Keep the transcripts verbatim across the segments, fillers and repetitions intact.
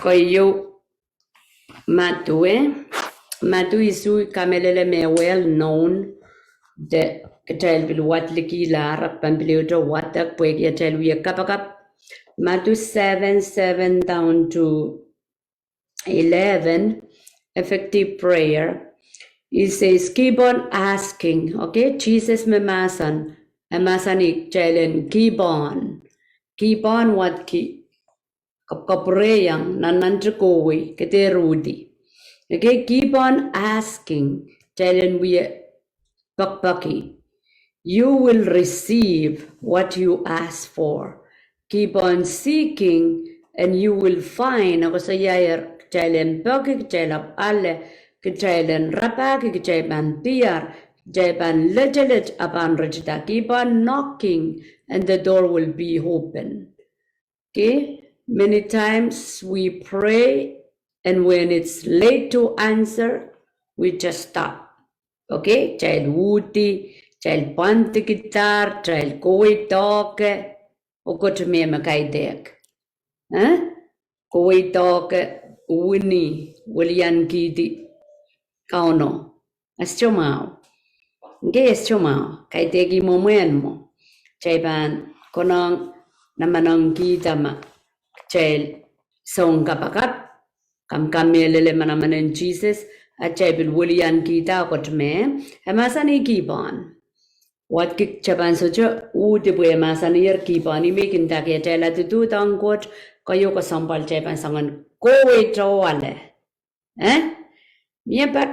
Keieu, Madiu, eh? Madiu isuh, kamehlele me well known, de kitail pil wadekihla, ahpw pahn pil ehu te wadek pwehki atail wie kapakap. Madiu seven, seven down to eleven, effective prayer. It says, keep on asking. Okay, Sises me mahsen, e mahsanih kitail en keep on. Keep on wadki, kap-, kapwurehiong, nannanti kohwei, ke dehr uhdi. Okay, keep on asking, kitail en wie pekipeki. You will receive what you ask for. Keep on seeking and you will find. E koasoiaier kitail en peki, kitail ahpw ale, kitail en rapahki, kitail pahn diar, kitail pahn letelet, a pahn ritida. Keep on knocking and the door will be open. Okay? Many times we pray, and when it's late to answer, we just stop. Okay? Kitail uhdi, kitail pwandikihdahr, kitail koweidohke, oh koht me me kaidehk. Eh? Koweidohke, wini, weliankihdi Kauno. Ese mwahu. Nge ese mwahu, kaidehk mwomwen mwo. Kitail pahn konehng, namenengkihda ma kitail soun kapakap, kam kamehlele manaman en Sises, a kitail pil weliankihda koht me, e mahsanih keep on. Wadki, kitail pahn sohte uhdi pwe e mahsaniher keep on, ih me kin dake atail adududohng Koht, keieu kesempwal kitail pahn soangen koweidohwala. Eh? Mie pak,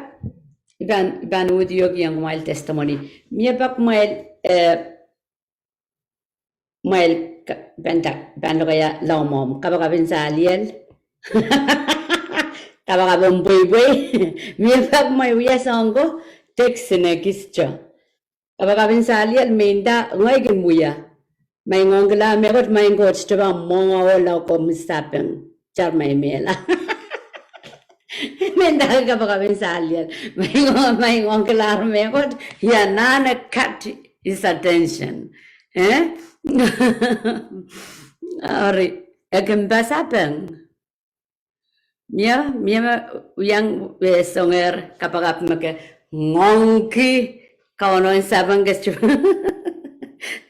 i pahn, i pahn uhdi iohki iang kumwail testimony. Mie pak mwail, eh, mwail ka-, pahn tak, pahn lokaia laumwahu, kapakap en saliel. Kapakap en pweipwei. Mie pak mwail wia soang ko, text ne ekis te. Kapakap en saliel me nda ngehi kin wia. Maing ong kilahr mehkot, maing Koht, sohte pahn mwenge oh lao komw sapeng. Tar maing mehla. Me nda kapakap en saliel. Maing ong, maing ong kilahr mehkot, ia nan e cut his attention. Eh? Ari, e kin pasapeng. Mie, mie me iang, eh, songehr kapakap me ke ngoangki Kauno en sapeng ke stu.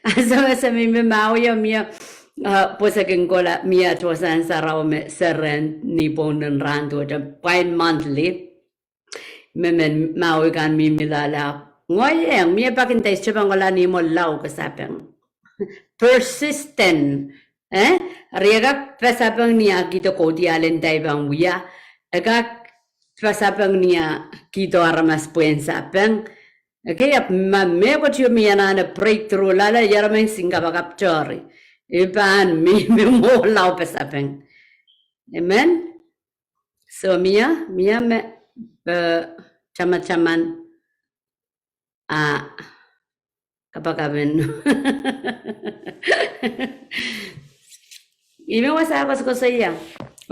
A sohte me mie me mawio mie, ah, pwe se kin kohla mie tohsan sarawi me seren ni pwong en rahn duwehte bi-monthly. Me men mawio kan mihmi loale. Ngehi iang, mie pak nda I sohte pahn kohla ni mwo lao ke sapeng. Persistent. Eh? Riei kak pasapeng ni ah kihdo kaudiahl en dahme I pahn wia. E kak pasapeng ni ah kihdo aramas pwehn sapeng. Okay, ahpw ma mehkot ieu me I anahne breakthrough loale, I aramas nsing kapakap tori. I pahn mihmi mwo lao pasapeng. Amen. So mie, mie me, eh, tamataman, ah, kapakap en. Ih me wasa koasokoasoia.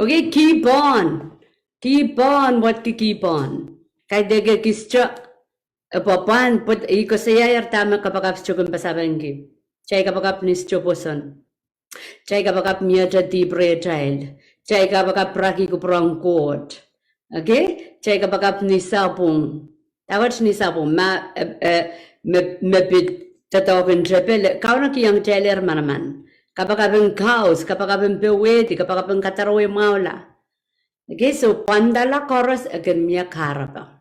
Okay, keep on. Keep on, wadki keep on. Kaidehk ekis te, e pahn pwand, but I koasoiaier dahme kapakap sohte kin pasapengki. Kitail kapakap ni sohte pwoson. Kitail kapakap miehte dihp rehtail. Kitail kapakap piraki kupwuren Koht. Okay? Kitail kapakap ni sapwung. Dahkot ni sapwung, ma, eh, eh, me, me pid doadoahk en tepel, Kauno kihong kitailehr manaman. Kapakap en kaus, kapakap en powehdi, kapakap en kadarowei mwahula. Okay, so pwandala koaros e kin mie kahrepe.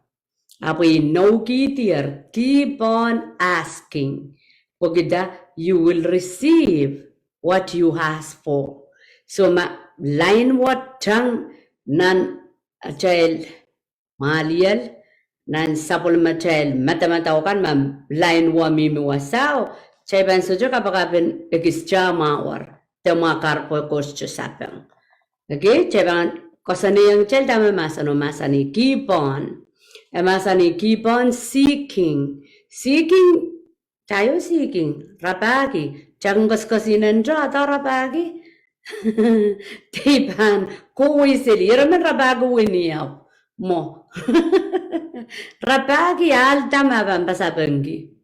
Ahpw I noukihdier, keep on asking. Pwehki dah, you will receive what you ask for. So ma lain wet tang nan atail mwahliel, nan sapwellimatail madamadau kan, ma lain wet mihmi wasao, kitail pahn sohte kapakap en ekis te mwahu, de mwahu kahrepe Koht sohte sapeng. Okay, kitail pahn koasoanehdi kitail dahme mahseno, mahsanih keep on. E mahsanih keep on seeking. Seeking, tayo seeking, rapahki. Kitail kin koasoakoasoanehdi, dah rapahki? Kitail pahn kohwei seli, ire men rapahki wini ahpw mwo. Rapahki ahl dah me pahn pasapengki.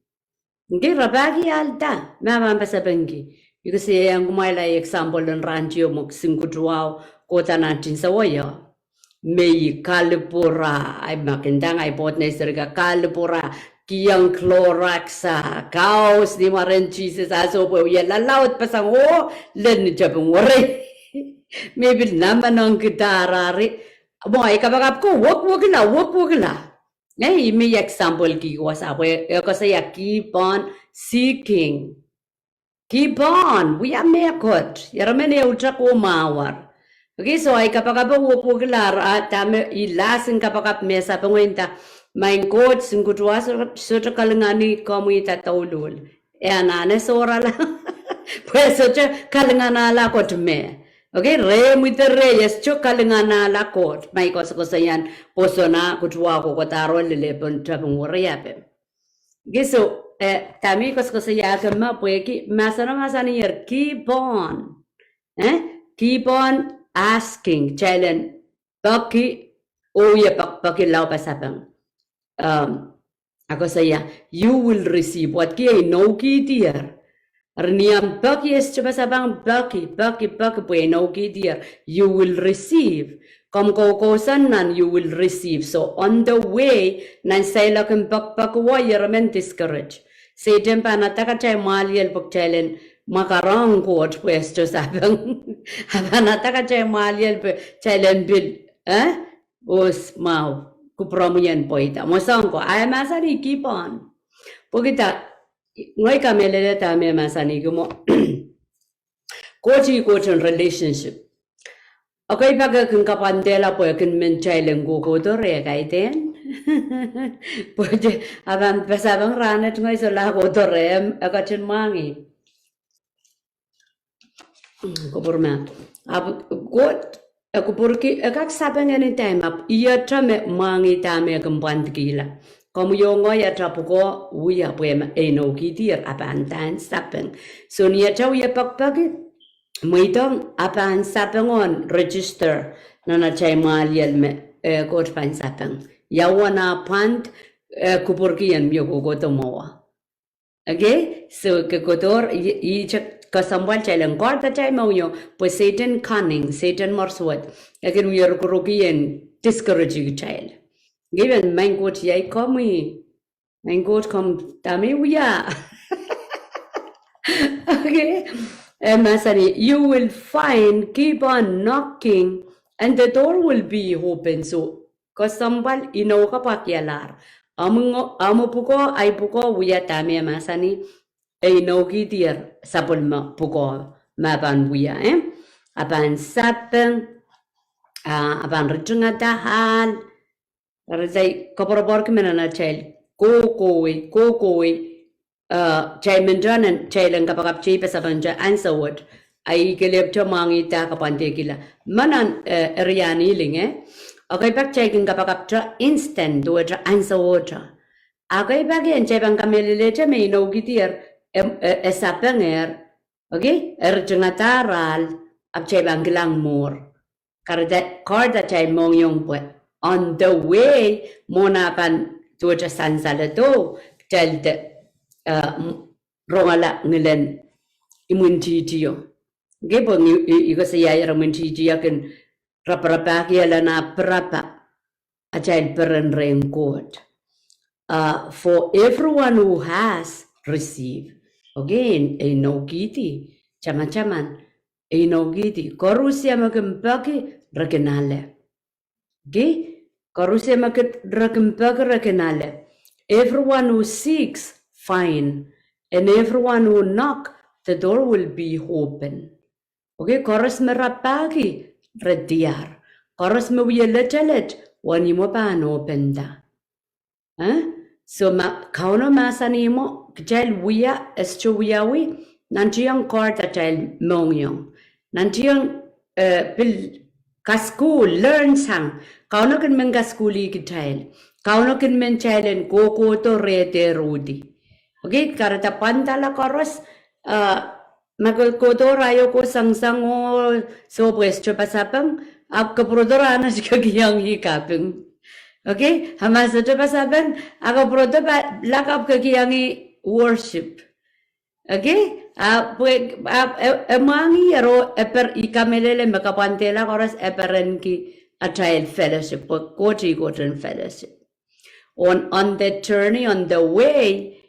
Okay, rapahki ahl dah me pahn pasapengki. I koasoia iang kumwail ahi example en rahn tio mwo, singkutuwau, Pwohda nan tinsawei o. Me I kalipwura, I makin dang I pwohd nei serihka kalipwura, kihong Clorox a, kaus ni mwaren Sises a sohpwo wie lalaud pasang o, lel ni tepin werei. Me pil namenong kitail ari. Mwo ei kapakap ko wokwokila, wokwokila. Nei, me example ki wasa, pwe e koasoia keep on seeking. Keep on, wia mehkot, ieremen ehute ko mwahuar. Okay, so ei kapakap e wokwokila, a dahme I las en kapakap me sapeng nda, Maing Koht, Sounkoaroa sohte kalinganihong komwi da douluhl. E anahne sohrala. Pwe sohte kalinganahla Koht me. Okay, rehmwi de rehi e sohte kalinganahla Koht. Ma I koasokoasoia pwoson a Koaroa kohkohdahr lel lepin tepin werei ape. Okay, so, eh, dahme I koasokoasoiahki me pwehki mahseno mahsanier keep on. Eh? Keep on asking. Kitail en peki, oh ie pek, peki lao pasapeng. Um, a koasoia, you will receive. Wadki e inoukihdier. Eri ni omw peki e sohte pasapeng, peki, peki, peki pwe e inoukihdier. You will receive. Komw koukousoan nan you will receive. So on the way, nan seiloak en pekipek wet ieremen discourage. Sehdan pahn attack atail mwahliel pwe kitail en mwakarohng Koht pwe e sohte sapeng. A pahn attack atail mwahliel pwe kitail en pil, eh? Os mwahu, kupwuromwi en pweida. Mwo soang ko, a e mahsanih keep on. Pwehki da, ngehi kamehlele dahme e mahsanihki mwo. Koht ih Koht en relationship. Okay, pak e kin kapwandehla pwe e kin men kitail en kohkohdo reh kaidehn. Pwe e, a pahn pasapeng rahnwet ngehi solahr kohdo reh, e ketin mwahngih. Kupwur ma. Ahpw Koht, e kupwurki, e kak sapeng anytime, ahpw ihte me mwahngih dahme e kin pwandikihla. Komwi oh ngehi ata pwukoa wia pwe e inoukihdier a pahn sapeng. So ni ata wie pekipeki, mweidohng a pahn sapeng en register nan atail mwahliel me, eh, Koht pahn sapeng. Ia uwen a pwand, eh, kupwurki en mie kohkohdo mwowe. Okay, so ke kohdohr, i, i kesempwal kitail en guard atail mohngiong, pwe Sehdan cunning, Sehdan morsuwed, e kin wie rukuruki en discourage kitail. Given Maing Koht iei komwi, Maing Koht komw dahme wia. Okay, e mahsanih, you will find, keep on knocking, and the door will be open. So, kesempwal inou kapwakihla. Omw pwukoa, ahi pwukoa wia dahme e mahsanih, e inoukihdier sapwellime pwukoa me pahn wia, eh? A pahn sapeng, a pahn ritingada ahl, eri kitail koapworopworki me nan atail kohkohwei, kohkohwei, eh, kitail men kitail en kapakap kitail pasapeng kitail ansou wet, a I kelehpwte mwahngih da kapwandehkihla. Ma nan, eh, area en healing, eh? Okay, pak kitail kin kapakapte instant, duwehte ansou wet. Okay, pak en kitail pahn kamehlelehte me inoukihdier, e, e, e sapengehr, okay, e ritingada ahl, ahpw kitail pahn kilang mwuhr. Kahrehda, guard atail mohngiong pwe on the way, mwohn a pahn duwehte sansaledo, kitail de, eh, rongala ngilen imwintihtio. Okay, pwe ngi, i, i koasoiaier imwintihtio kin raparapahki elen a pirapa atail peren rehn Koht. Uh, for everyone who has received. Okay, e inoukihdi, tamataman, e inoukihdi. Koaros me kin peki, re kin ale. Okay, koaros me kin, re kin peki, re kin ale. Everyone who seeks, find. And everyone who knock, the door will be open. Okay, koaros me rapahki, re diar. Koaros me wie letelet, wenihmwo pahn open da. Eh? So ma, Kauno mahsanih mwo, kitail wia, e sohte wiawi, nantihong guard atail mohngiong. Nantihong, eh, pil kasukuhl, learn sang. Kauno kin men kasukuhlih kitail. Kauno kin men kitail en kohkohdo reh dehr uhdi. Okay, kahrehda pwandala koaros, eh, ma ke kohkohdo raio ko sangsang oh sohpwo e sohte pasapeng, ahpw ke pwurodo rahnwet ke kihong ih kaping. Okay, a ma sohte pasapeng, a ke pwurodo pa, lakapw ke kihong ih worship. Okay, A pwe, a, e, e mwahngih ero, e per, I kamehlele me kapwandehla koaros e perenki atail fellowship, pwe Koht ih Koht en fellowship. On, on the journey, on the way,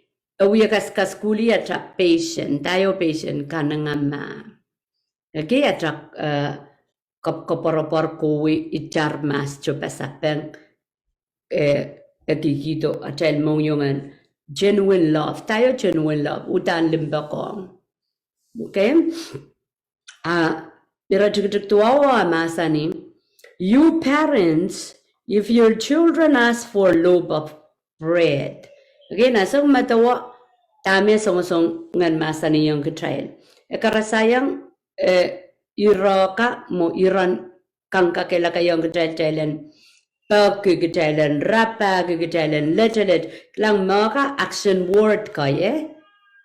e wie kas, kasukuhlih ata patient, dah io patient, kanengamah. Ekei ata, eh, kop, koapworopwor kohwei itar mahs tohpasapeng, eh, e kihdo atail mohngiong en genuine love. Dah io genuine love? Uhdahn limpoakohng. Okay? A, ire tikitik duwau e mahsanih, you parents, if your children ask for a loaf of bread. Okay, nan song medewe dahme songosong en mahsanihong kitail. E karasaiong, eh, ire ka mwo iren kang kakehlakaiong kitail, kitail en peki, kitail en rapahki, kitail en letelet. Kilang me ka action word ko, eh?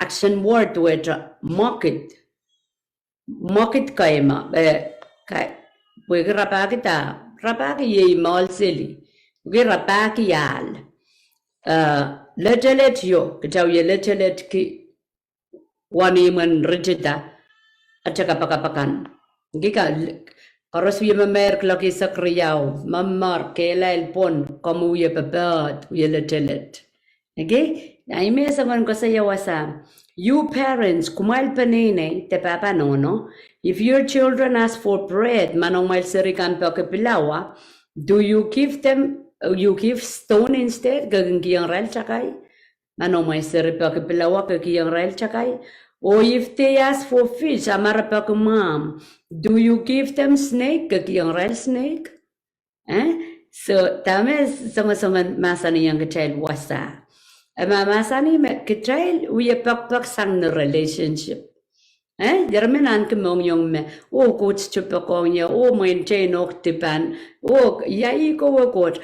Action word wet mwekid. Mwekid ko me, eh, ka, pwehki rapahki dah, rapahki iei moal seli. Pwehki rapahki ahl. Eh, letelet io, kitail wie leteletki wenihmw en ritida ata kapakap akan. Kika, koaros wie memeir kuloak eisek riau, memeir, kehlail pwon, komw wie pepehd, wie letelet. Okay? Ahi me soangen koasoia wasa. You parents, kumwail peneinei, de pahpa nohno, if your children ask for bread, ma noumwail seri kan peki pilawa, do you give them, you give stone instead? Ke kin kihong irail takai? Ma noumwail seri peki pilawa, ke kihong irail takai? Or if they ask for fish, a ma re peki mwahmw, do you give them snake? Ke kihong irail snake? Eh? So, dahme songosong en mahsanihong kitail wasa? E mahmahsanih me kitail wie pekpek sang ni relationship. Eh? Ire men ahneki mohngiong me, oh, Koht sohte poakohng ie, oh, maintain oh dipan, oh, ia ih kowe Koht.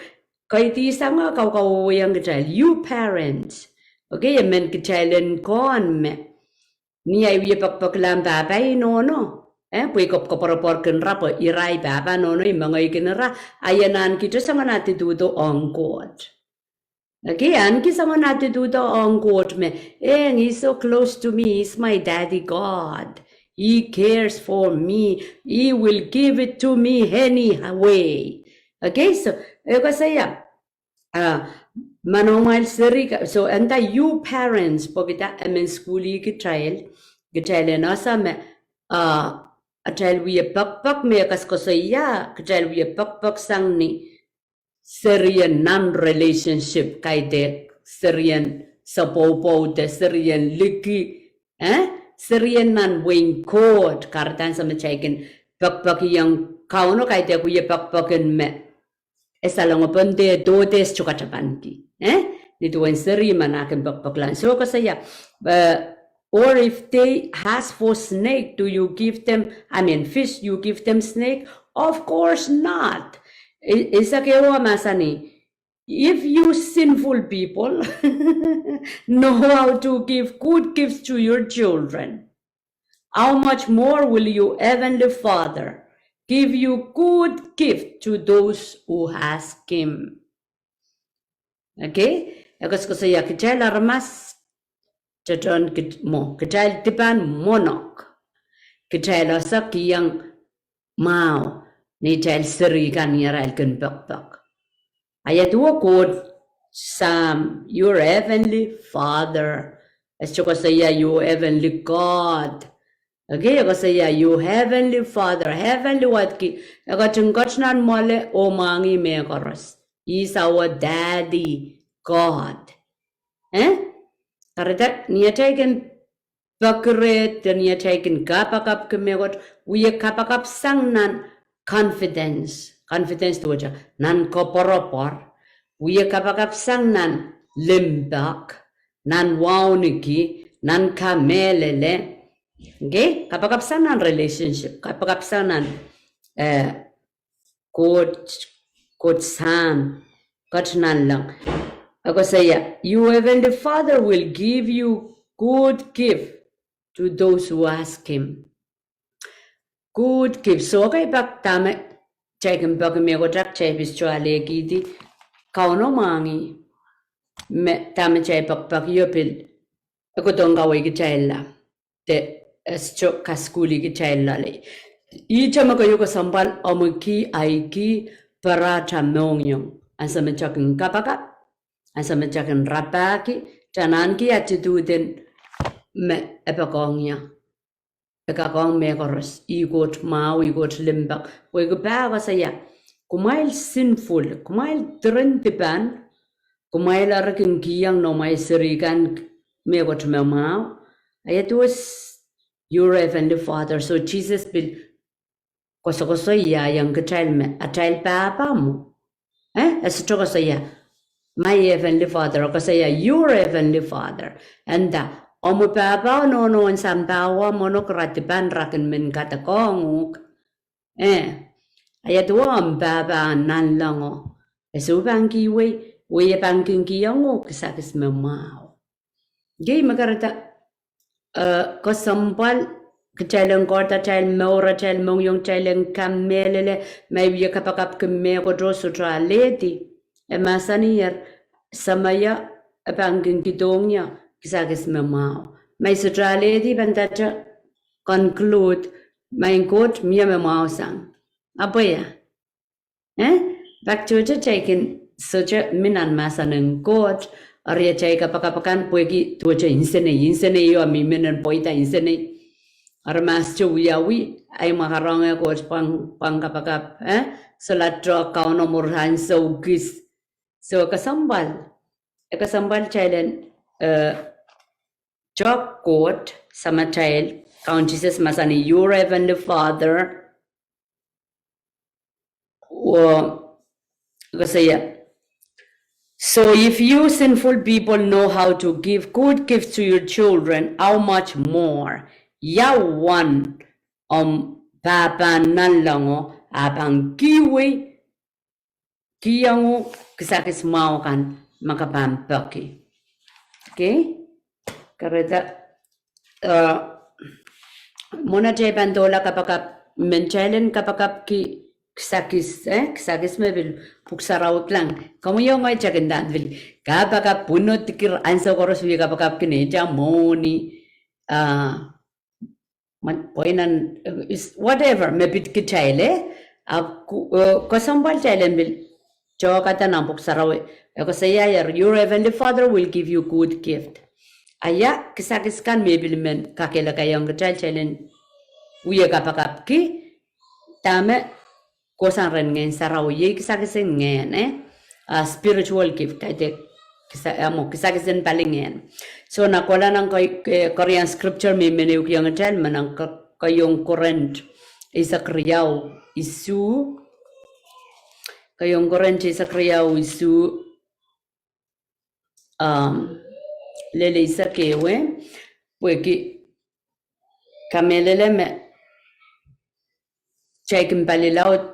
Kaidehn sang e kaukawehwehiong kitail, you parents. Okay, e men kitail en kohn me ni ahi wie pekpekla pahpa oh nohno, eh, pwe I kop, koapworopworki ira pwe ira ahi pahpa nohno, I mengeiki ira, a I en ahnekihte soangen attitude ong Koht. Okay, ahneki soangen attitude ong Koht me, eh, he's so close to me, he's my daddy God. He cares for me. He will give it to me anyway. Okay, so, e koasoia, ah, ma noumwail seri ka, so, and that you parents, pwehki dah, e men sukuhlih kitail, kitail en ese me, ah, atail wie pekpek me koasokoasoia, kitail wie pekpek sang ni serien nan relationship, kaidehk serien sapwopwoud, serien liki, eh? Serien nan wehin Koht, kahrehda ansou me kitail kin pekpekihong Kauno, kaidehk wie pekpek en me e salongopon de, dohde e sohte katapanki, eh? Ni duwen seri ma nah kin pekpekla. So koasoia, eh, or if they ask for snake, do you give them, I mean, fish, you give them snake? Of course not. I, eisek ehu mahsanih, if you sinful people know how to give good gifts to your children, how much more will your heavenly Father give you good gift to those who ask him? Okay? E koasokoasoia kitail aramas, tohtohn kit-, mwo, kitail dipan mwohn Koht. Kitail ese kihong mwahu ni atail seri kan ni arail kin pekpek. A ia duwe Koht Sahm, your heavenly Father. E sohte koasoia your heavenly God. Okay, e koasoia your heavenly Father, heavenly wadki, e ketin ket nan mwoale oh mwahngih mehkoaros. He's our daddy, God. Eh? Kahrehda ni atail kin peki reh, de ni atail kin kapakapki mehkot, wie kapakap sang nan confidence. Confidence duwehte nan koapworopwor. Wie kapakap sang nan limpoak, nan wauneki, nan kamehlele. Okay? Kapakap sang nan relationship. Kapakap sang nan, eh, Koht, Koht Sahm, Koht Nanleng. E koasoia, your heavenly Father will give you good gift to those who ask him. Good gift. So, okay, pak dahme kitail kin peki mehkot, kitail pil sohte alehkihdi Kauno mwahngih me dahme kitail pekpek io pil e kohdohng kaweikitailla. de e sohte kasukuhlih kitail loale. Ihte me keieu kesempwal omw kihong ahi kih, pere atail mohngiong. Ansou me kitail kin kapakap, ansou me kitail kin rapahki, kitail ahneki attitude en me e poakohng ie. E kak ong mehkoaros, ih Koht mwahu, ih Koht limpoak. Pwehki pahpa koasoia, kumwail sinful, kumwail diren dipan, kumwail eri kin kihong noumwail seri kan mehkot me mwahu. Ia duwe, your heavenly Father. So Sises pil koasokoasoiaiong kitail me atail pahpa mwo. Eh, e sohte koasoia, my heavenly Father, e koasoia, your heavenly Father. Nda, omw pahpa o nohno en sampah mwohn irail dipan, ira kin men kadekohng uhk. Eh, ia duwe, omw pahpa nanlengo. E sohte pahn kihwei, wei e pahn kin kihong uhk kisakis me mwahu. Iei me kahrehda, eh, kesempwal kitail en kohdo atail mour, atail mohngiong, kitail en kamehlele, ma e wie kapakapki mehkot o sohte alehdi. E mahsanier, Sahm ie, e pahn kin kidohng ie kisakis me mwahu. Ma e sohte alehdi, pahn dahte conclude, maing Koht, mie me mwahu sang. Ahpw ia, eh, pak duwehte kitail kin sohte mi nan mahsen en Koht, eri atail kapakap kan pwehki duwehte insenei, insenei o mi minen pweida insenei. Eri ma sohte wiawi, ahi mwakarong e Koht pwang, pwang kapakap, eh, solahr tohk Kauno mwuhr ansou kis. So e kesempwal, e kesempwal kitail en, eh, tohk Koht Samatail, Kaun Sises mahsanih, your heavenly Father, oh, koasoia, so if you sinful people know how to give good gifts to your children, how much more, ia uwen omw pahpa nanlengo a pahn kihwei, kihong uhk kisakis mwahu kan ma ke pahn peki. Okay? Kahrehda, eh, mwohn atail pahn doula kapakap, men kitail en kapakapki kisakis, eh, kisakis me pil Pwuhk Sarawi kilang. Komw iang ngehi takin dan pil kapakap pwunod kir ansou koaros wie kapakapki neitail mwohni, ah, mwen, pweinen, eh, is whatever me pid kitail, eh, a ku-, eh, kesempwal kitail en pil tohkada nan Pwuhk Sarawi. E koasoiaier, your heavenly Father will give you good gift. A ia kisakis kan me pil men kakehlakaiong kitail, kitail en wie kapakapki, dahme kohsang rehn Ngehn Sarawi, iei kisakis en ngehn, eh? Ah, spiritual gift, kaidehk kisa-, eh, mwo, kisakis en palingehn. So, na kohla nan kei-, eh, Korean scripture me men ehukiong kitail, me nan ke-, keieun Korint eisek riau isuh. Keieun Korint eisek riau isuh. Um, lel eisek ehu, pwehki kamehlele me kitail kin pali laud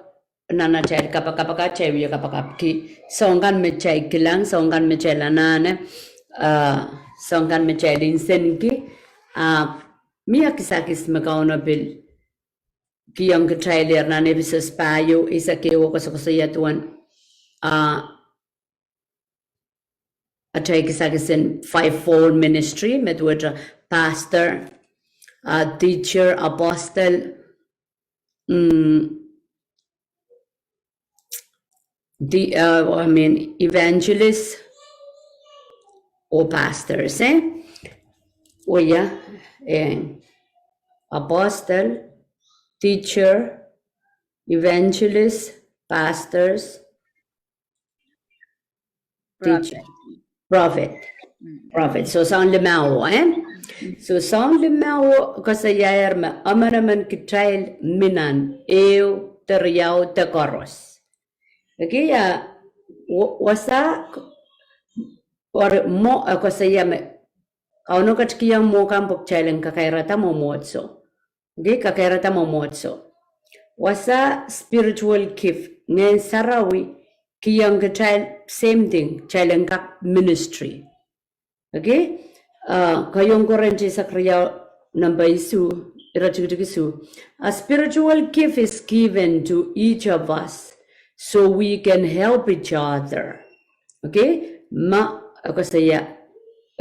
nan atail kapakap kan, kitail wie kapakapki soahng kan me kitail kilang, soahng kan me kitail anahne, ah, soahng kan me kitail insenki, ah, mie kisakis me Kauno pil kihong kitailehr nan Episos pahieu, eisek ehu koasokoasoia duwen, ah, atail kisakis en fivefold ministry, me duwehte pastor, ah, teacher, apostle, mm, the, uh, I mean, evangelist or pastors, eh? Oh yeah, eh, apostle, teacher, evangelist, pastors, teacher, prophet. Prophet. So soahng limau, eh? So soahng limau koasoiaier me emenemen kitail mi nan ehu de riau de koaros. Okay, ia, wa-, wasa k-, eri mwo, eh, koasoia me Kauno ketikihong mwo kan pwe kitail en kakairada mwomwohdiso. Okay, kakairada mwomwohdiso. Wasa spiritual gift, Ngehn Sarawi kihong kitail same thing, kitail en kak ministry. Okay? Ah, keieun Korint eisek riau, nempe isuh, iretikitik isuh. A spiritual gift is given to each of us so we can help each other. Okay? Ma, eh, koasoia,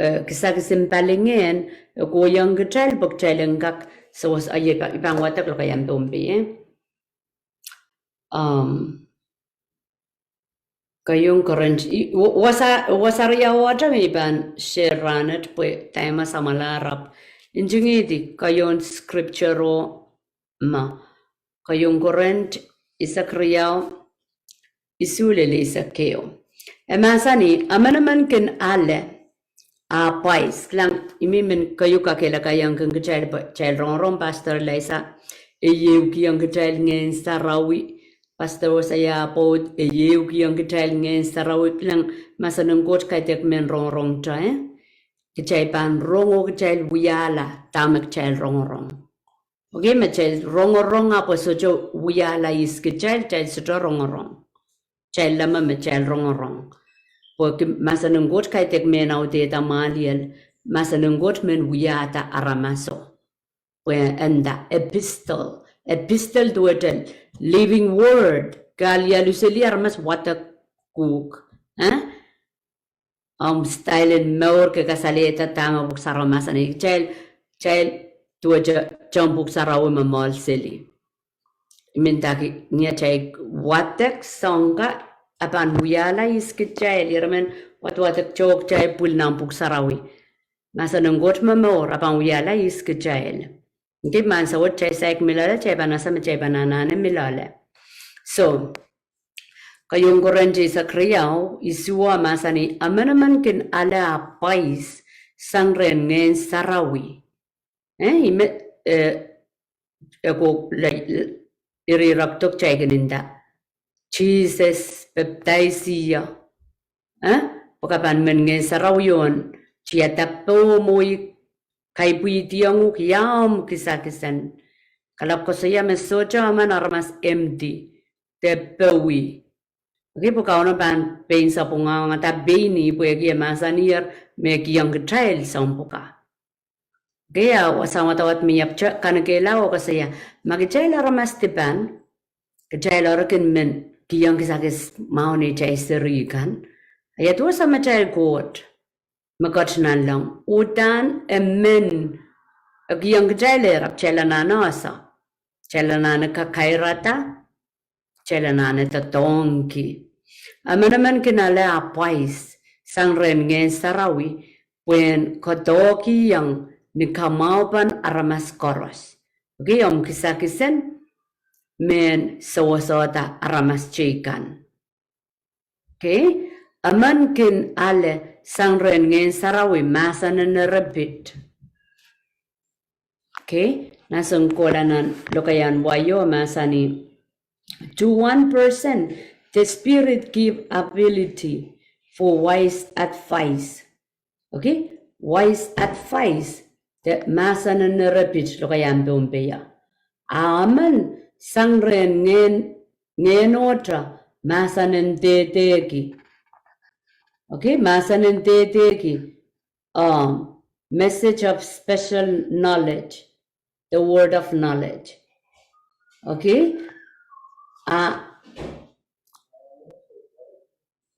eh, kisakisin palingehn, eh, kohiong kitail pwe kitail en kak, so, eh, I pahn wadek lokaiahn Pohnpei, eh. Um, Keieun Korint, i, wa-, wasa, wasa riau ata me I pahn share rahnwet pwe time samwala ahpw ntingihdi keieun scripture o ma. Keieun Korint eisek riau, isuh lel eisek ehu. E mahsanih, emenemen kin ale ah pwais. Kilang, I men keieu kakehlakaiong kin kitail pwe kitail rongorong Pastor Eliza, e ieiukihong kitail Ngehn Sarawi. Pastor Hosea Boud, e ieiukihong kitail Ngehn Sarawi. Kilang, mahsen en Koht kaidehk men rongorong te, eh? Kitail pahn rong oh kitail wiahla dahme kitail rongorong. Okay, me kitail rongorong ahpw e sohte wiahla ihs kitail, kitail sohte rongorong. Kitail leme me kitail rongorong. Pwehki mahsen en Koht kaidehk men audehda mwahliel, mahsen en Koht men wiahda aramaso. Pwe e nda epistle, epistle duwehte living word, ke alialu seli aramas wadek uhk. Eh? Omw style en mour ke kasalehda dahme Pwuhk Sarawi mahsanih. Kitail, kitail duwehte tohn Pwuhk Sarawi me mwoahl seli. I men dake ni atail wadek soang ka, e pahn wiahla ihs kitail, irail men wadwadek tohto kitail pwil nan Pwuhk Sarawi. Mahsen en Koht me mour, e pahn wiahla ihs kitail. Okay, ma ansou wet kitail saik mi loale, kitail pahn ese me kitail pahn anahne mi loale. So, keieun Korint eisek riau, isuh mahsanih, emenemen kin ale ah pwais sang rehn Ngehn Sarawi. Eh, I men, eh, e ko le, irirekdo kitail kin nda Sises pepdaisi ie. Eh? Pwe ke pahn men Ngehn Sarawi ohng, tiada powe mwo I kaipwihdiong uhk ia omw kisakis en. Kalap koasoia me sohte emen aramas empty, de powe. Okay, pwe Kauno pahn pein sapwungada pein ih pwehki e mahsanier me kihong kitail soahng pwuka. Okay, a wasa wadawad me I ahpwte kanekehla oh koasoia, ma kitail aramas dipan, kitail eri kin men kihong kisakis mwahu neitail seri kan. Ia duwen samatail Koht me ket nanleng, uhdahn e men, e kihong kitail, ahpw kitail anahne ese, kitail anahne kakairada, kitail anahne doadoahngki. Emenemen kin ale ah pwais sang rehn Ngehn Sarawi, pwehn koadoahkihong ni kamwahupen aramas koaros. Okay, omw kisakis en men sewesehda aramas teikan. Okay, emen kin ale sang rehn Ngehn Sarawi mahsen en eripit. Okay, mahsen kohla nan lokaiahn wai o mahsanih, to one person, the Spirit give ability for wise advice. Okay, wise advice, de mahsen en eripit lokaiahn Pohnpei. A emen sang rehn Ngehn, Ngehnohte mahsen en dehdehki. Okay, mahsen en dehdehki. Um, message of special knowledge, the word of knowledge. Okay, a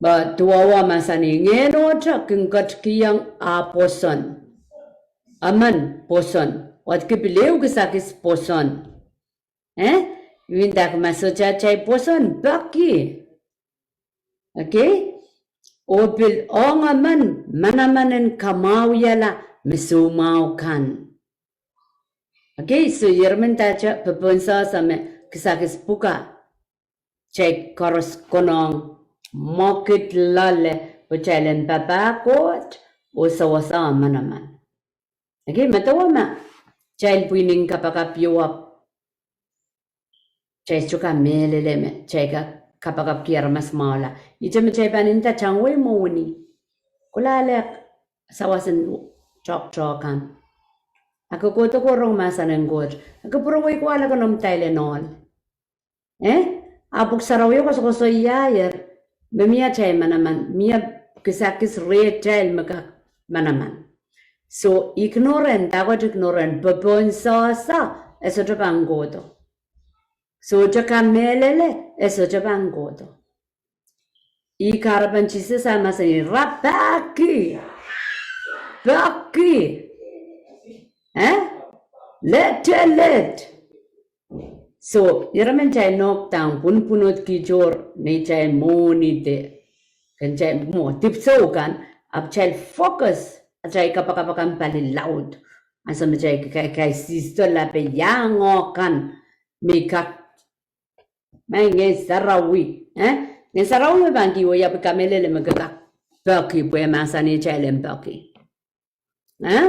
duwau mahsanih, Ngehnohte kin ketikihong ah pwoson. Emen pwoson, wadki pil ehu kisakis pwoson. Eh? I men dake ma sohte atail pwoson peki. Okay, oh pil ong emen manaman en kamwahwihala me soumwahu kan. Okay, so irail men dahte popohn sehse me kisakis pwuka, kitail koaros konehng mwekid loale pwe kitail en papah Koht oh sewese manaman. Okay, medewe ma kitail pwihn en kapakap ieu ahpw kitail sohte kamehlele me kitail kak kapakapki aramas mwahula. Ihte me kitail pahn nda tangwei mwohni, kolahng sawas en tohtohkan. A ke kohdo rong mahsen en Koht, a ke pwurowei kohla ke noumw dahlen ohl. Eh? A Pwuhk Sarawi koasokoasoiaier me mie atail manaman, mie kisakis rehtail me kak manaman. So ignorant, dahkot ignorant, popohn sehse, e sohte pahn kohdo. Sohte kamehlele, e sohte pahn kohdo. Ih kahrepen Sises ah mahsanih, rapahki. peki. Eh? Letelet. So, ire men kitail nohk down, pwunpwunodki tohr, neitail mwohni de, ken kitail mwo, dipwisou kan, ahpw kitail focus, atail kapakap akan pali laud. Ansou me kitail kai, kai sister lape iang oh kan, me kak, me Ngehn Sarawi, eh? Ngehn Sarawi me pahn kihwei ahpw kamehlele me ke kak peki pwe mahsanih kitail en peki. Eh?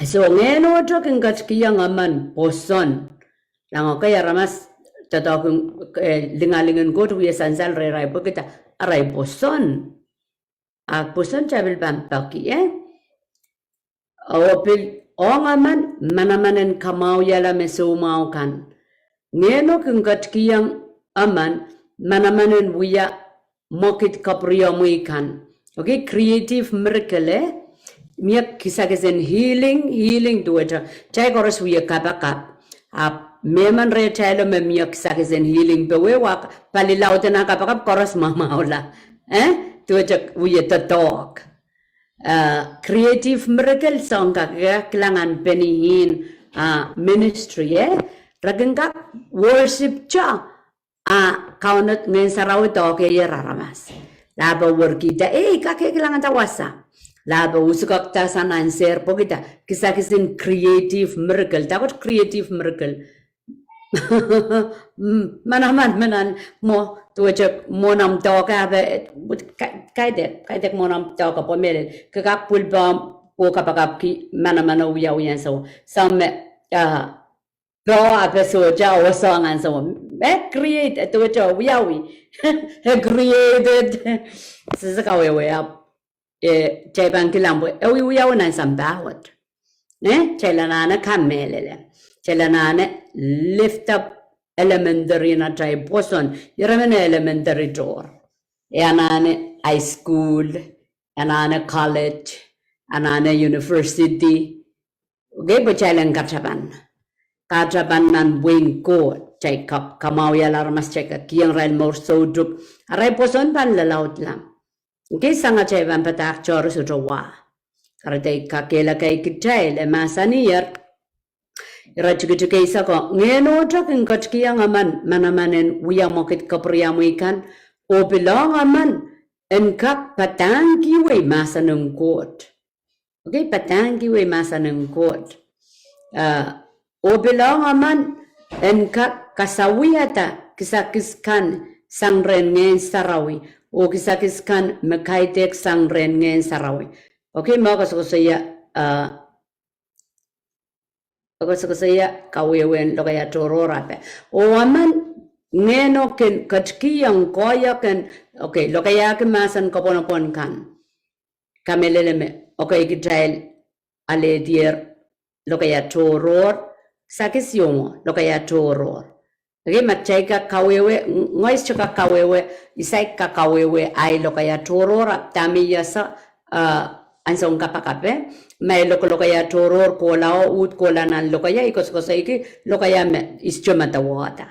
So, ngehnohte kin ketikihong emen pwoson. Lango kei aramas doadoahk, eh, lingaling en Koht wie sansal rehrail pwehki dah, arail pwoson. A pwoson kitail pil pahn peki, eh? Oh pil ong emen manaman en kamwahwihala me soumwahu kan. Ngehno kin ketikihong emen manaman en wia mwekid kapwuriamwei kan. Okay, creative miracle, eh? Mie kisakis en healing, healing duwehte kitail koaros wie kapakap. Ahpw mehmen rehtail o me mie kisakis en healing powe, wa pali laud en ah kapakap koaros mwamwahula. Eh? Duwehte wie doadoahk. Uh, creative miracle soang kak, eh, kilang nan Benny Hinn, uh, ministry, eh? Re kin kak worship kitail, a Kauno Ngehn Sarawi doahkehier aramas. Lahpo werkihda, eh, kak eh kilangada wasa. Lahpo usukoakda sang nan sehr pwehki dah, kisakis en creative miracle. Dahkot creative miracle? Mm, manaman me nan mwo, duwehte mwo nan doahke ahpw, eh, ka-, kaidehk, kaidehk mwo nan doahke pwe mehlel. Ke kak pwil pahn, oh kapakapki manaman oh wiawi ansou. Sang me, ah, pwe ahpw sohte oh soang ansou. Me create, eh, duwehte wiawi. Eh, created. Sehse kawehwe ahpw. Eh, kitail pahn kilang pwe, eh, wiawi nan sampah wet. Eh, kitail anahne kamehlele. Kitail anahne lift up elementary nan atail pwoson. Ire men elementary tohr. Eh, anahne high school, anahne college, anahne university. Okay, pwe kitail en katapan. Katapan nan wehin Koht, kitail kap-, kamwahwihala aramas, kitail kak kihong irail mour soutuk. Arail pwoson pahn lalaudla. Okay, sang atail pahn padahk tohrohr sohte wa. Kahrehda I kakehlaka kitail, e mahsaniher, ire tikitik eisek o, ngehnohte kin ketikihong emen manaman en wia mwekid kapwuriamwei kan, oh pil ong emen en kak padahngkihwei mahsen en Koht. Okay, padahngkihwei mahsen en Koht. Ah, oh pil ong emen en kak kasawiada kisakis kan sang rehn Ngehn Sarawi, oh kisakis kan me kaidehk sang rehn Ngehn Sarawi. Okay, me koasokoasoia, ah, koasokoasoia kawehwehn lokaia tohrohr ape. Oh emen ngehno kin ketikihong koahiek en, okay, lokaiahki mahsen kopwonopwon kan. Kamehlele me, okay, kitail alehdier lokaia tohrohr, kisakis ieu mwo, lokaia tohrohr. Okay, ma kitail kak kawehwe, ng-, ngehi sohte kak kawehwe, I saik kak kawehwe ahi lokaia tohrohr, ahpw dahme I ese, ah, ansoun kapakap, eh? Ma I lok lokaia tohrohr kohla oh uhd kohla nan lokaia, I koasokoasoiki lokaia me I sohte medewehda.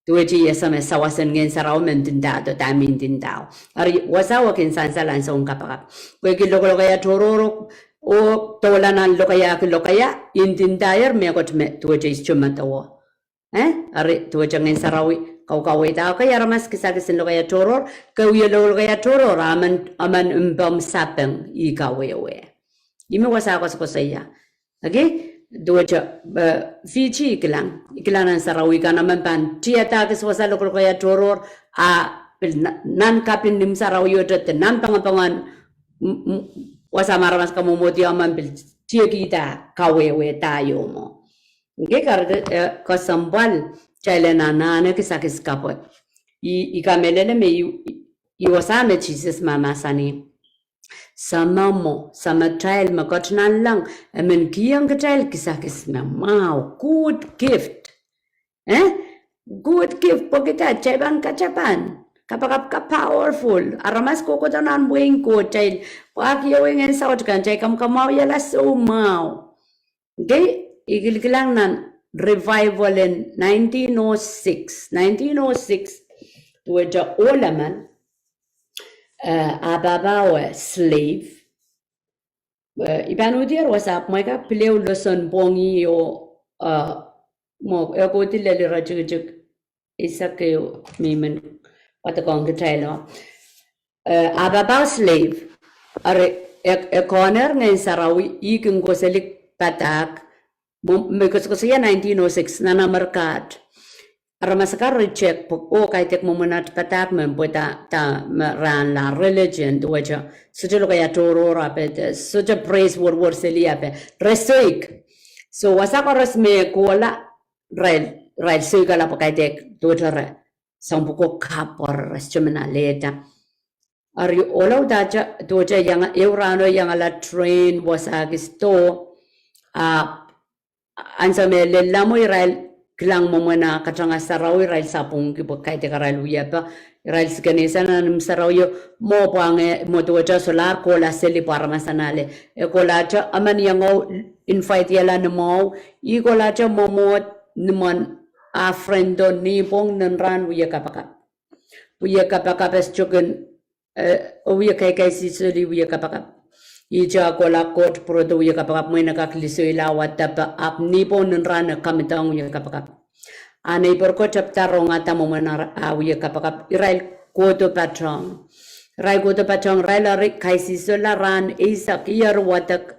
Duwehte I ese me sawas en Ngehn Sarawi me ndindahdo, dahme I ndindaho. Eri wasa wet kin sansal ansoun kapakap. Pwehki lok lokaia tohrohr oh doula nan lokaiahki lokaia, I ndindahier mehkot me duwehte I sohte medewe. Eh? Eri duwehte Ngehn Sarawi kaukaweidahki aramas kisakis en lokaia tohrohr, ke wie lok lokaia tohrohr, a emen, emen mpomw sapeng, I kawehwe. Ih me wasa koasokoasoia. Okay? Duwehte, eh, Fiji I kilang, I kilang nan sarawi kan emen pahn tiada kis wasa lok lokaia tohrohr, a pil na-, nan kapin nim sarawi ohte de nan pengepengen, m-, m-, wasa me aramas kamwomwohdi emen pil tiekihda kawehwehda ieu mwo. Okay, kahrehda, eh, kesempwal, kitail en anahne kisakis kapw. I, I kamehlele me I, I, I wasa me Sises mahmahsanih, Samamwo, Samatail me ket nanleng, e men kihong kitail kisakis me mwahu, good gift. Eh? Good gift, pwehki dah, kitail pahn katapan. Kapakap ka powerful. Aramas kohkohdo nan wehin Koht, kitail pwahki ewe ngehn saut kan, kitail kamwakamwahuiala soumwahu. Okay, I kilkilang nan revival en nineteen oh six. Nineteen oh six, duwehte ohl emen, eh, ah pahpa were slave. Eh, I pahn uhdier wasa ahpw mwein kak pil ehu lesson pwongih oh, eh, mwo, eh, kohdi lel iretikitik eisek ehu me I men wadekohng kitail o. Eh, ahpw e pahpa slave, eri e, e kohnehr Ngehn Sarawi, ih kin koseli padahk, mwo, me koasokoasoia nineteen oh six, nan Amerika. Aramas akan reject pwe, oh, kaidehk mwomwen at padahk men pwe da, da me rahnla religion, duwehte sohte lokaia tohrohr ape de, sohte praise weriwer seli ape, re soik. So, wasa koaros me kohla, irail, irail soikala pwe kaidehk duwehte re, soang pwuko kapw, re sohte men alehda. Eri ohla uhdahte, duwehte iang, ehu rahno iangala train wasa kis do, ah, ansou me lella mwo irail kilang mwomwen ah katanga sarawi, irail sapwungki pwe kaidehk arail wiepe, irail sikenisa nan imw sarawio, mwo pwe nge, mwo duwehte solahr kohla seli pwe aramas en ale. E kohlahte emen iangahki invite-ihala ni mwahu, ih kohlahte mwomwohd ni mwohn ah friend o nipwong nin rahn wie kapakap. Wie kapakap e sohte kin, eh, wie kaikaisihseli wie kapakap. Ihte e kohla koht pwurodo wie kapakap mwein e kak lisoila wadape, ahpw nipwong nin rahn e kamidong wie kapakap. A neighbor ko tepda rongada mwomwen ah wie kapakap, irail kohdo patohng. Irail kohdo patohng, irail eri kaisihsela rahn eisek, ih eri wadek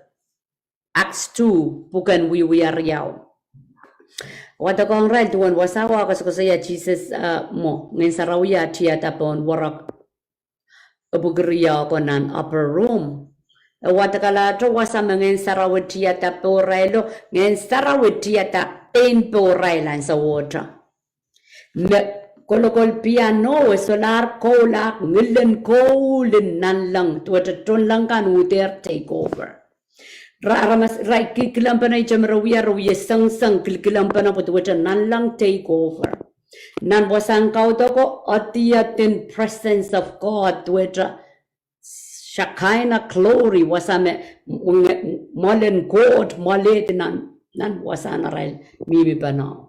Acts two, pwuken Wiewia riau. Wadekohng irail duwen wasao koasokoasoia Sises, eh, mwo, Ngehn Sarawi eh tiada pohn werek epwiki riau ko nan upper room. E wadekalahte wasa me Ngehn Sarawi tiada pohrailo, Ngehn Sarawi tiada pein pohrail ansowohte. Me kolokol piano e solahr koulahng ngilen koul en nanleng, duwehte tohnleng kan uhder take over. Ra, aramas, irail kilkilenpene, ihte me re wia, re wie sengiseng kilkilenpene pwe duwehte nanleng take over. Nan wasahn kaudoko, adiadin presence of God, duwehte Shekinah glory, wasa me, mwoalen Koht mwoalehdi nan, nan wasahn arail mihmipene,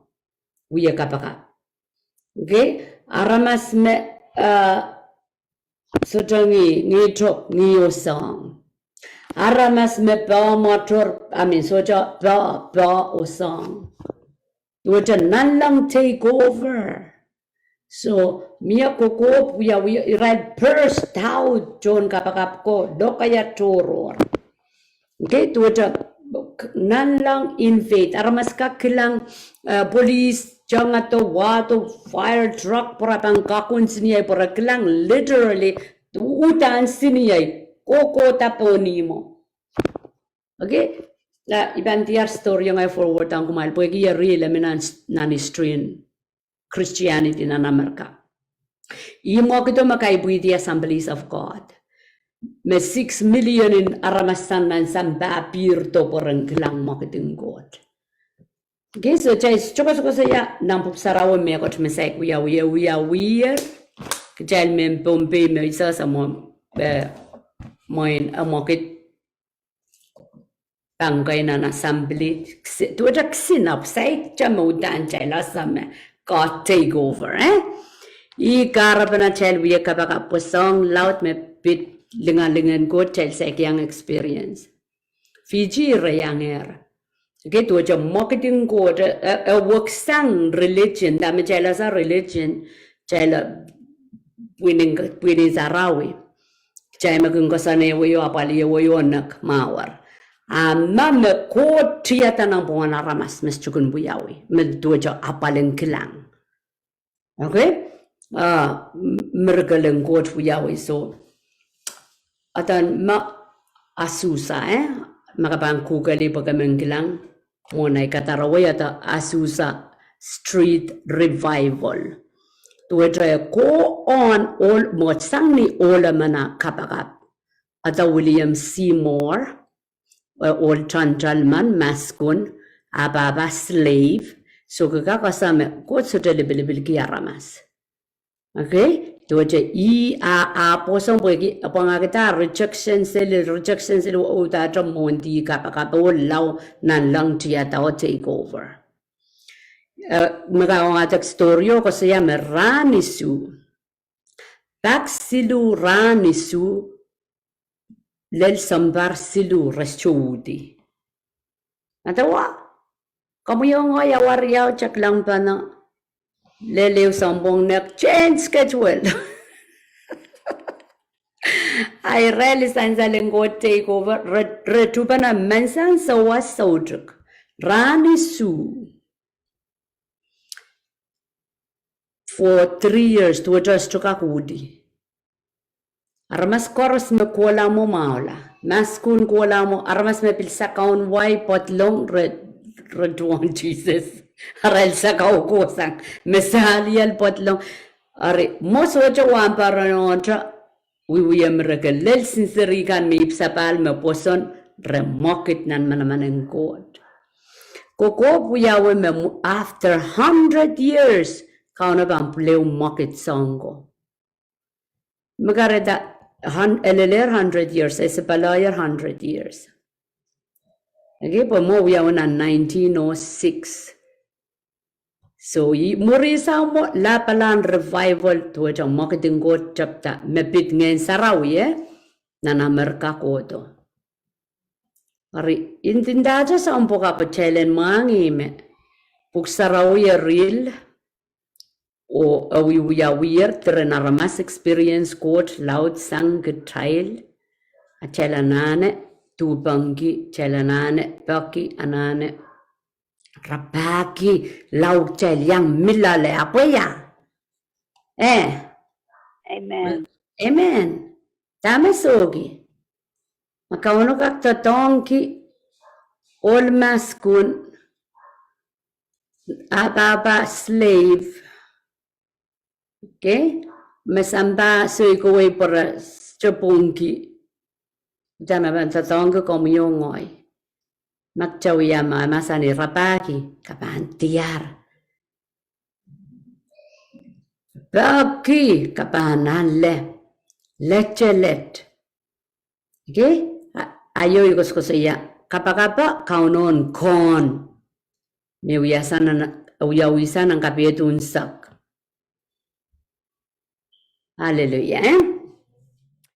wie kapakap. Okay, aramas me, eh, sohte ngih, ngih tok, ngih oh soahng. Aramas me poh mwoator, I mean, sohte poh, poh oh soahng. Duwehte nanleng take over. So, mie kokohp wiawi, irail burst out tohn kapakap ko, lokaia tohrohr. Okay, duwehte nanleng invade. Aramas kak kilang, eh, police, tengado, wahdo, fire truck, pwe re pahn kakun siniei, pwe re kilang literally, uhdahn siniei, kohkohda pohn ihmwo. Okay, eh, I pahn diar story iang ahi forward ong kumwail, pwehki ih riei me nan, nan history en Christianity nan Amerika. Ih mwoakid me kaipwidi Assemblies of God. Me six million en aramas sang nan sampah pihrdo pwe ren kilang mwoakid en Koht. Okay, so kitail koasokoasoia nan pwuhk sarawi mehkot me saik wiawi, wiawi, kitail mehn Pohnpei me I sehse mwo, eh, mwein, eh, mwoakid pangkei nan assembly, duwehte kisin ahpw saikinte me uhdahn kitail ese me God take over, eh? Ih kahrepen atail wie kapakap pwe soahng laud me pid lingaling en Koht kitail saik iang experience. Fiji re iangehr. Okay, duwehte mwoakid en Koht, eh, eh, weksang religion, dahme kitail ese religion, kitail, eh, pwihn en, pwihn en sarawi. Kitail me kin koasoanehwei oh apwalihwei oh nek mwahu. A ma me Koht tiada nan pwungen aramas me sohte kin wiawi, me duwehte apwal en kilang. Okay? Ah, m-, miracle en Koht wiawi, so. Adan me Azusa, eh? Ma ke pahn Google-i pwe ke men kilang. Mwohn ahi kadarowe ada Azusa Street Revival. Duwehte ko on ohl, mwohd sang ni ohl emen ah kapakap. Ada William Seymour, eh, ohl toantoal men, maskun, ah pahpa slave, soh, ke kak ese me Koht sohte lipilipilki aramas. Okay, duwehte ih a, a pwoson pwehki, pwangahkihda rejection seli, rejection seli, oh, duwehte mwohndi kapakap, oh lao nanleng tiada oh take over. Eh, me kak ong adak story o koasoia me rahn isuh. Pak siluh rahn isuh, lel sounpar siluh re sohte uhdi. Adawa, komwi oh ngehi awa riau, kak kilang pahn lel ehu sounpwong nek, change schedule. Ahi irail sansal en Koht take over, re, re tuhpene menseng sawas soutuk. Rahn isuh. For three years, duwehte sohte kak uhdi. Aramas koaros me kohla mwo mwahula. Maskun kohla mwo, aramas me pil sakaun wai pedolong re, re tuhwong Sises. Arail sakau kohsang. Me saliel pedolong. Ari, mwo sohte wahnpoaron ohte, wiewia miracle. Lel sinseri kan me ipwsapahl me pwoson, re mwekid nan manaman en Koht. Kokohp wiawi me mwo, after hundred years, Kauno pahn pwileu mwekid soang ko. Me kahrehda, hun-, e lelehr hundred years, e sapwellimer hundred years. Okay, pwe mwo wiawi nan nineteen oh six. So, ih mwuri sang mwo, lapalahn revival duwehte mwekid en Koht tepda, me pid Ngehn Sarawi, eh, nan Amerika kohdo. Ari, ndindahte soahng pwukat pwe kitail en mwahngih me Pwuhk Sarawi e reveal, oh e wiwiawier, diren aramas experience Koht laud sang kitail, atail anahne duhpengki, atail anahne peki, anahne rapahki laud kitail iang mi loale, ahpw ia. Eh. Amen. Amen. Dahme sohki? Ma Kauno kak doadoahngki ohl maskun, ah pahpa slave. Okay? Me sampah soikowei pwurodo pwungki. Dahme pahn doadoahngki komwi oh ngehi? Ma kitail wia ma, mahsanih rapahki, ke pahn diar. Peki, ke pahn ale. Letelet. Okay? A, aio I koasokoasoia. Kapakap Kauno en Koht. Me wiawi sang nan, wiawi sang nan kapehd unsek. Hallelujah, eh?